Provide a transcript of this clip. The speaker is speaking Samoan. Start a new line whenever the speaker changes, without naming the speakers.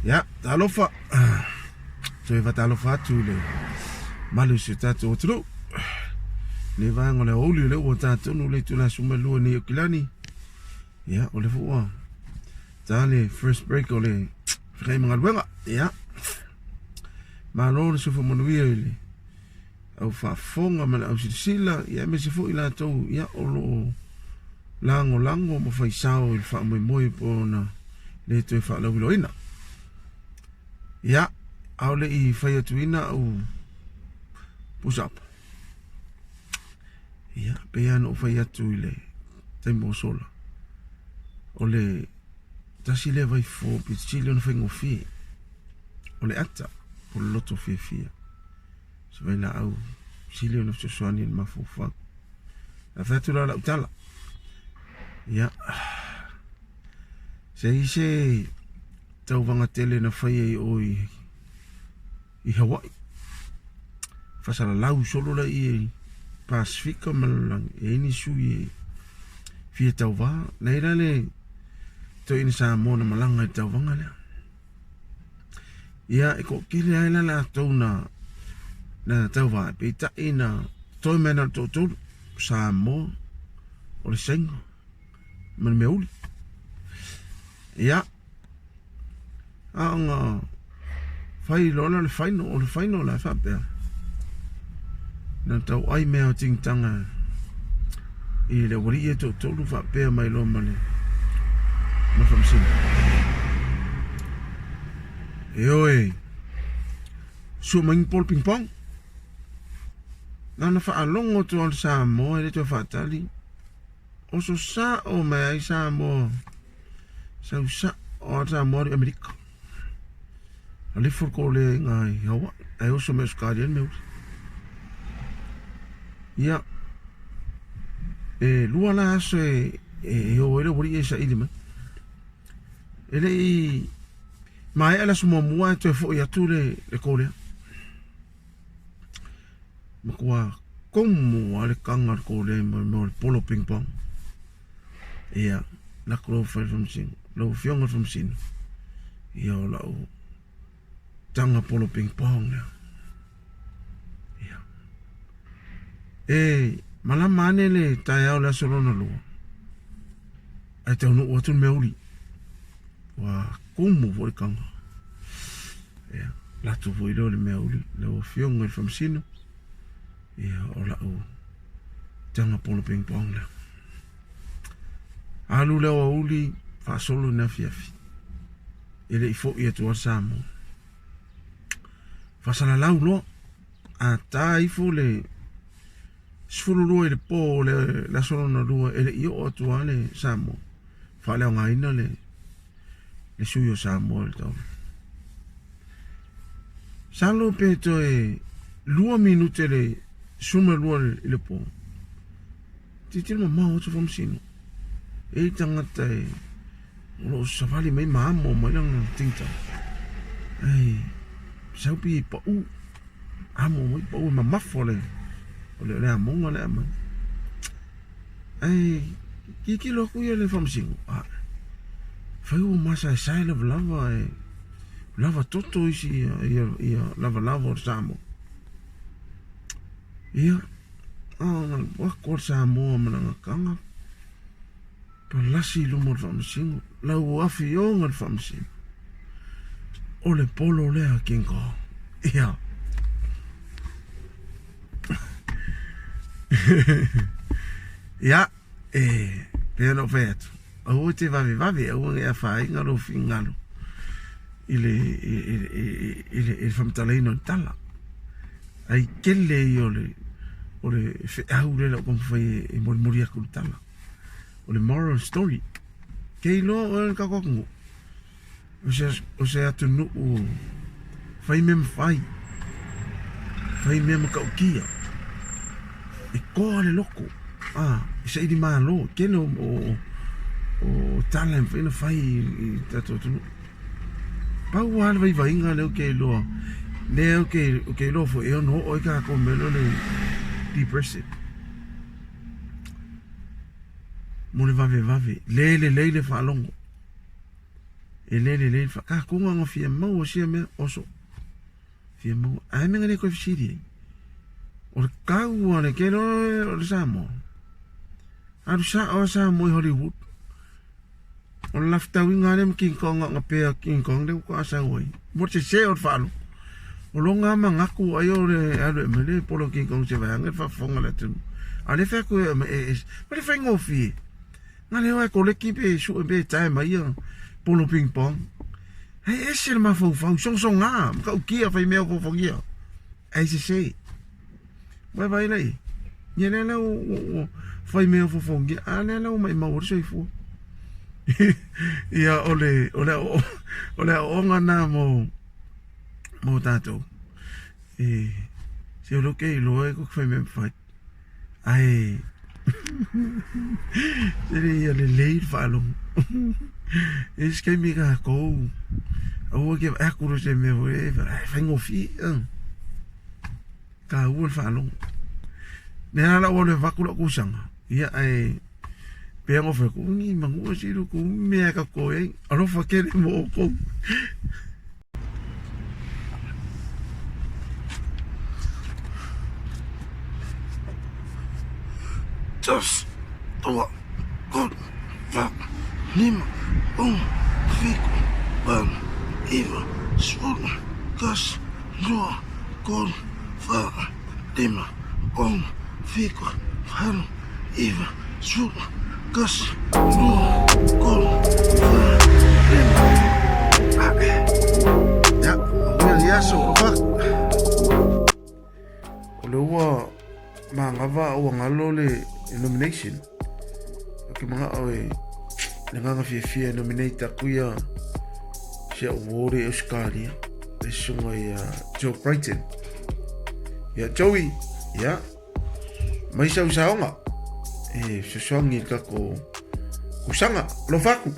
Ia, talofa. Toe faatalofa atu i le malu o si o tatou atunuu. Nei vaega o le aoauli o lea ua tatonu le itula 12 nei o Kilani. Ia, o lea foi ua ta le first break o le fekai ma galuega. Ia, malo le soifua manuia i le au faafofoga ma le au silasila, ia aemaise foi i latou ia o lo o lagolago ma faisao i le faamoemoe po ona le toe faalauiloaina. Ia, a o le i fai atuina au push up. Ia, pei lava ona ou fai atu i le taimi ua sola, o le tasi lea vaifofo pito sili ona faigofie, o le ata po o le loto fiafia. Se vailaau sili ona fesoasoani i le mafaufau. A fai atu la lau tala, ia, se i se tauvaga tele na faia i o i, i Hawaii. Fasalalau solo la i Pasifika ma lalolagi, e i ai ni sui e fia tauvā. Na i la le toeaina Samoa na malaga i le tauvaga lea. Ia, e toatele ai la latou na na tauvā, peitai na toe mai na o le toatolu, Samoa, o le Saina ma le meauli. Ia, a ona fai loa lea o le final, o le final la e faapea, na tauai mea o tingtaga i le aualii ia toatolu faapea mai loa ma le ma le faamasino. E oe, sua mai ni polo ping pong. Na ona faalogo atu lava o le Samoa e le toe faatali. Oso sao mai ai Samoa. Sau sao lava Samoa alu i Amerika. Alefo le kōlea i ngā i Hawaii, ae oso mai Australia le mea uli. Ia, e lua la aso e, e, e o ai le aualii e saili mai. E le i maea le aso muamua ae toe foi atu le, le kōlea. Matua komo lava le taga o le kōlea i mea o le polo ping pong. Ia, lako lau fale faamasino, lau afioga i le faamasino, ia o lau taga polo ping pong lea. Ia. E malama ane le taeao le aso lona lua, ae taunuu atu le mea uli. Ua kumu foi le taga. Ia, latou foi lea o le mea uli, lau afioga i le faamasino, ia o lau taga polo ping pong lea. Alu le aoauli faasolo i le afiafi. E le i foi atu lava Samoa. Faasalalau loa, a ta ifo le 12 i le po o le aso lona lua, e le i oo atu lava le Samoa. Faaleaogaina le, le sui o Samoa i le taulaga. Salo pe toe 2 minute le 12 i le po. Tilotilo mamao atu Faamasino. E i ai tagata e o lo o savali mai ma amo mai lana tingtang. Ai, sau pi pau. Amo mai pau e mamafa o le o le, o le amoga le aumai. Ai, tilotilo aku ia le Faamasino. Ah, fai ua masaesae lavalava e lava toto isi ia, ia, ia lavalava o le Samoa. Ia, Ako le Samoa ma lana taga, palasi i luma o le Faamasino, lau Afioga i le Faamasino, o le polo lea King Kong. Ia. Ia, e pei ona ou fai atu, aua e te vavevave, aua ne i afaina lou finagalo i le, i, i, i, i, le, i le faamatalaina o le tala. Ai tele ia o le, o le feau lea o lo o taumafai e molimoli atu le tala. O le moral story. Kei iloa oe le tatou atunuu, o se, o se atunuu fai mea ma fai, fai mea matautia, e toa le loto, a, e saili malo, e tele o, o, o tala e mafai ona fai i le tatou atunuu. Pau lava le vaivaiga lea ou te iloa, lea ou te, ou te iloa foi e ono oo ai tatou i le mea lea o le depression. Mo le vavevave, le lelei le faalogo. E le lelei le faakakuga ona fia maua sia mea oso. Fia maua. Ae mea le koe fesili ai. O le kau a le kele o le Samoa. Alu sa'o a Samoa i Hollywood. O le lafetauiga lea ma King Kong a o gapea King Kong lea ua asau ai. Mo te se o le faalogo. O loga lava manatu ai o le alu e aumai le polo King Kong se vaeaga le faafofoga a le atunuu. A o lea e fai atu e aumai e e ma le faigofie. Na leo e koleki pe sue pe tae mai ia polo ping pong. Ae ese le mafaufau, sogasoga, matautia fai mea o fofogia. Ae sese. Ua vaai la i ai. Ia lea la ua fai mea o fofogia, a lea la ua maimau ai le soifua. Ia o le o le o le aoaoga lena mo mo tatou. E se o lea ou te iloa e fai mea mafai. Ae se le ia lelei le faalogo. E isi taimi tatou aua ke vaai atu loa i se mea foi lea e faigofie. Taua le faalogo. Lea la ua alu e avatu lau tausaga, ia ae pei ona ou fai atu, ni manua se ilo kou mea e tatou ai, alofa tele mo outou. Tasi, lua, tolu, fa, lima, ono, fitu, valu, iva, sefulu, tasi, lua, tolu, fa, lima, ono, fitu, valu, iva, sefulu, tasi, lua, tolu, fa, lima. Ia, manuia le aso, alofa. O lea ua magava ua galo le nomination. Ou te manao e le agaga fiafia e nominate atu ia si au uo le Australia le susuga ia Joe Brighton. Ia Joey, ia mai sau saoga e fesoasoani i le tatou kusaga. Alofa atu.